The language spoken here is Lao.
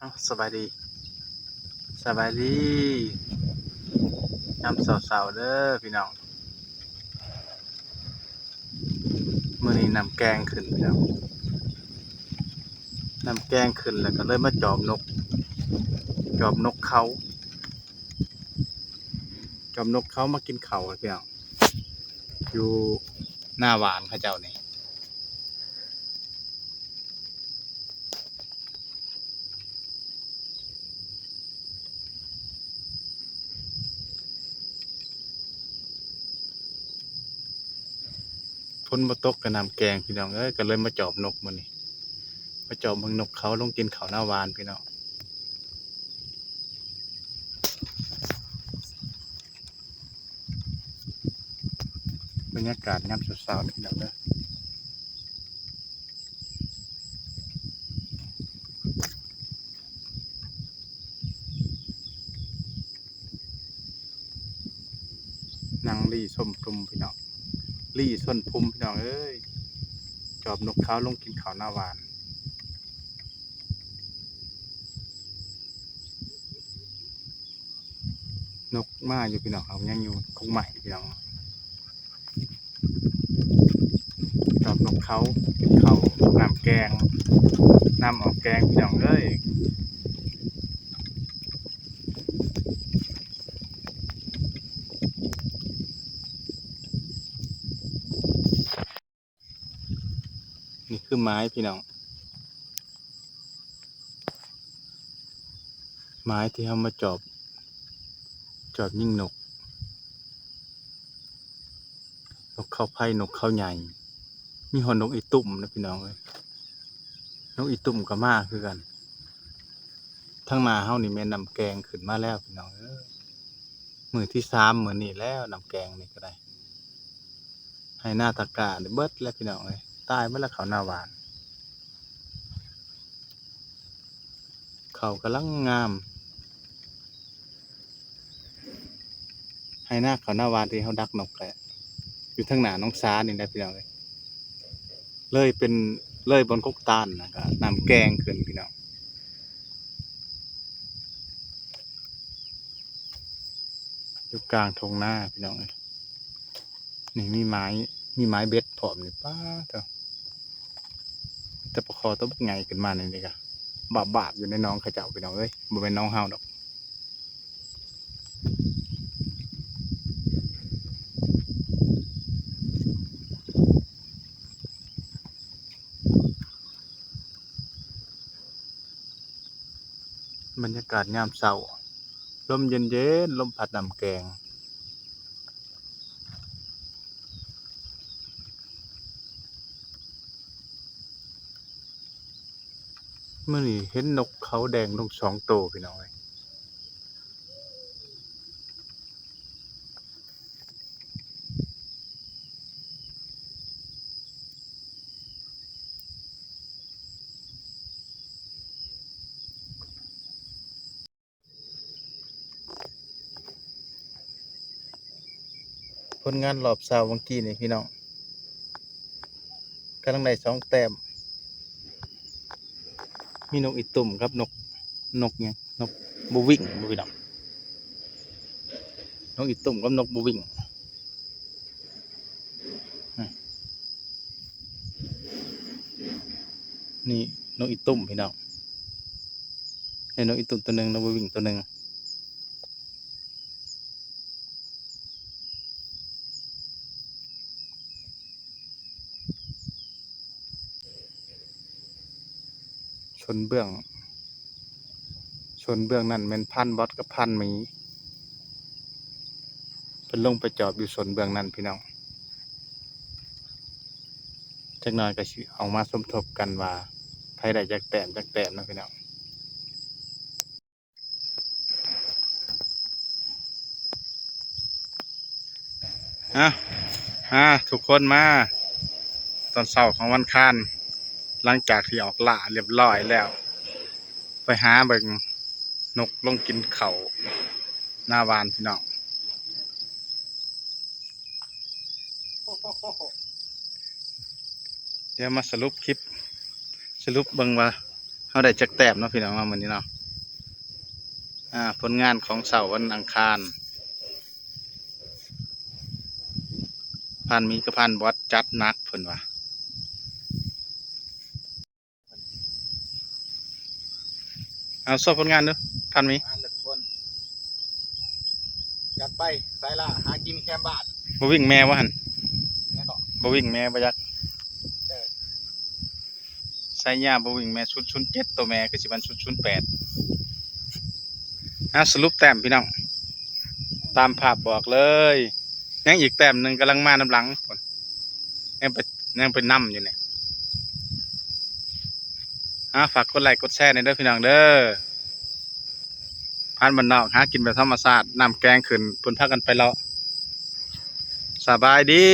ເອົາ ສະບາຍດີ ສະບາຍດີ ຍາມເຊົ້າໆ ເດີພີ່ນ້ອງ. ມື້ນີ້ນ້ຳແກງຂຶ້ນພີ່ນ້ອງ ນ້ຳແກງຂຶ້ນ ແລ້ວກໍເລີຍມາຈອບນົກ ຈອບນົກເຂົາ ຈອບນົກເຂົາມາກິນເຂົ້າພີ່ນ້ອງ ຢູ່ນາຫວ່ານເຂົາເຈົ້ານີ້. ຝົນບໍ່ຕົກກໍນ້ຳແກງພີ່ນ້ອງເອີຍ ກໍເລີຍມາຈອບນົກມື້ນີ້ ມາຈອບເບິ່ງນົກເຂົາລົງກິນເຂົ້ານາຫວ່ານພີ່ນ້ອງ. ບັນຍາກາດຍາມເຊົ້າໆ ເດີພີ່ນ້ອງເດີ ນັ່ງລີ້ຊົມທຸ່ມພີ່ນ້ອງ ລີ້ຊົນພຸມພີ່ນ້ອງເອີຍ ຈອບນົກເຂົາລົງກິນເຂົ້ານາຫວ່ານ. ນົກມາຢູ່ພີ່ນ້ອງ ເຮົາຍັງຢູ່ກົກໄມ້ພີ່ນ້ອງ ຈອບນົກເຂົາ ເຂົ້ານ້ຳແກງ ນ້ຳອອກແກງພີ່ນ້ອງເອີຍ. ນີ້ຄືໝາຍພີ່ນ້ອງ ໝາຍທີ່ເຮົາມາຈອບ ຈອບຍິງນົກ ນົກເຂົາໄພ ນົກເຂົາໃຫຍ່ ມີຮອດນົກອີຕຸ່ມນະພີ່ນ້ອງເອີຍ ນົກອີຕຸ່ມກໍມາຄືກັນ. ທາງໜ້າເຮົານີ້ແມ່ນນ້ຳແກງຂຶ້ນມາແລ້ວພີ່ນ້ອງເອີຍ ມື້ທີສາມມື້ນີ້ແລ້ວ ນ້ຳແກງນີ້ກໍໄດ້ ໄຮ່ນາຕາກ້ານີ້ເບິດແລ້ວພີ່ນ້ອງເອີຍ ຕາຍເບິດແລ້ວເຂົ້ານາຫວ່ານ ເຂົ້າກຳລັງງາມ ໄຮ່ນາເຂົ້ານາຫວ່ານທີ່ເຮົາດັກນົກແຫຼະ ຢູ່ທາງໜ້າໜອງສານີ້ແຫຼະພີ່ນ້ອງເອີຍ ເລີຍເປັນ ເລີຍບ່ອນກົກຕານນະ ກໍນ້ຳແກງຂຶ້ນພີ່ນ້ອງ ຢູ່ກາງທົ່ງນາພີ່ນ້ອງເອີຍ. ນີ້ມີໝາຍ ມີໝາຍເບັດພ້ອມນີ້ ປາໂທ້ ແຕ່ປາຄໍຕົວບັກໃຫຍ່ຂຶ້ນມານີ້ ນີ້ກະບາບໆ ຢູ່ໃນໜອງເຂົາເຈົ້າພີ່ນ້ອງເອີຍ ບໍ່ແມ່ນໜອງເຮົາດອກ. ບັນຍາກາດຍາມເຊົ້າ ລົມເຢັນໆ ລົມພັດນ້ຳແກງ. ມື້ນີ້ເຫັນນົກເຂົາແດງລົງສອງໂຕພີ່ນ້ອງເອີຍ. ຜົນງານລອບເຊົ້າວັງກີ້ນີ້ພີ່ນ້ອງ ກຳລັງໄດ້ສອງແຕ້ມ ມີນົກອີຕຸ່ມກັບນົກ ນົກຫຍັງ ນົກບູວິ້ງບໍ່ພີ່ນ້ອງ ນົກອີຕຸ່ມກັບນົກບູວິ້ງ. ນີ້ນົກອີຕຸ່ມພີ່ນ້ອງ ນີ້ນົກອີຕຸ່ມຕົວໜຶ່ງ ນົກບູວິ້ງຕົວໜຶ່ງ. ໂຊນເບື້ອງ ໂຊນເບື້ອງນັ້ນແມ່ນພານບອດກັບພານໝີ ເພິ່ນລົງໄປຈອບຢູ່ໂຊນເບື້ອງນັ້ນພີ່ນ້ອງ. ຈັກໜ້ອຍກໍຊິເອົາມາສົມທົບກັນວ່າໃຜໄດ້ຈັກແຕ້ມ ຈັກແຕ້ມເນາະພີ່ນ້ອງ. ອາ ອາ ທຸກຄົນມາ ຕອນເຊົ້າຂອງວັນຄານ ຫຼັງຈາກທີ່ອອກລ່າລຽບລ້ອຍແລ້ວ ໄປຫາເບິ່ງນົກລົງກິນເຂົ້ານາຫວ່ານພີ່ນ້ອງ. ດຽວມາສະຫຼຸບຄລິບ ສະຫຼຸບເບິ່ງວ່າ ເຮົາໄດ້ຈັກແຕ້ມເນາະພີ່ນ້ອງເນາະ ມື້ນີ້ເນາະ. ອ່າ ຜົນງານຂອງເຊົ້າວັນອັງຄານ ພານໝີກັບພານບອດຈັດໜັກເພິ່ນວ່າ. ເອົາ ໂຊຜົນງານດູ ພານໝີ. ມາແລ້ວທຸກຄົນ ຈັດໄປ ສາຍລ່າຫາກິນແຄມບ້ານ. ບໍ່ວິ່ງແມ່ບໍ່ຫັ້ນ? ແມ່ກໍ ບໍ່ວິ່ງແມ່ບໍ່ຈັກ. ເອີ ສາຍຍາບໍ່ວິ່ງແມ່ ສູນສູນເຈັດ ໂຕແມ່ຄືຊິແມ່ນ ສູນສູນແປດ. ອ່າ ສະຫຼຸບແຕ້ມພີ່ນ້ອງ ຕາມພາບບອກເລີຍ. ຍັງອີກແຕ້ມໜຶ່ງກຳລັງມານຳຫຼັງ ຍັງໄປ ຍັງໄປນຳຢູ່ນີ້. ອ່າ ຝາກກົດໄລກົດແຊແດ່ເດີພີ່ນ້ອງເດີ. ພານບ້ານນອກຫາກິນແບບທຳມະຊາດ ນ້ຳແກງຂຶ້ນ ເພິ່ນພາກັນໄປເລາະ. ສະບາຍດີ.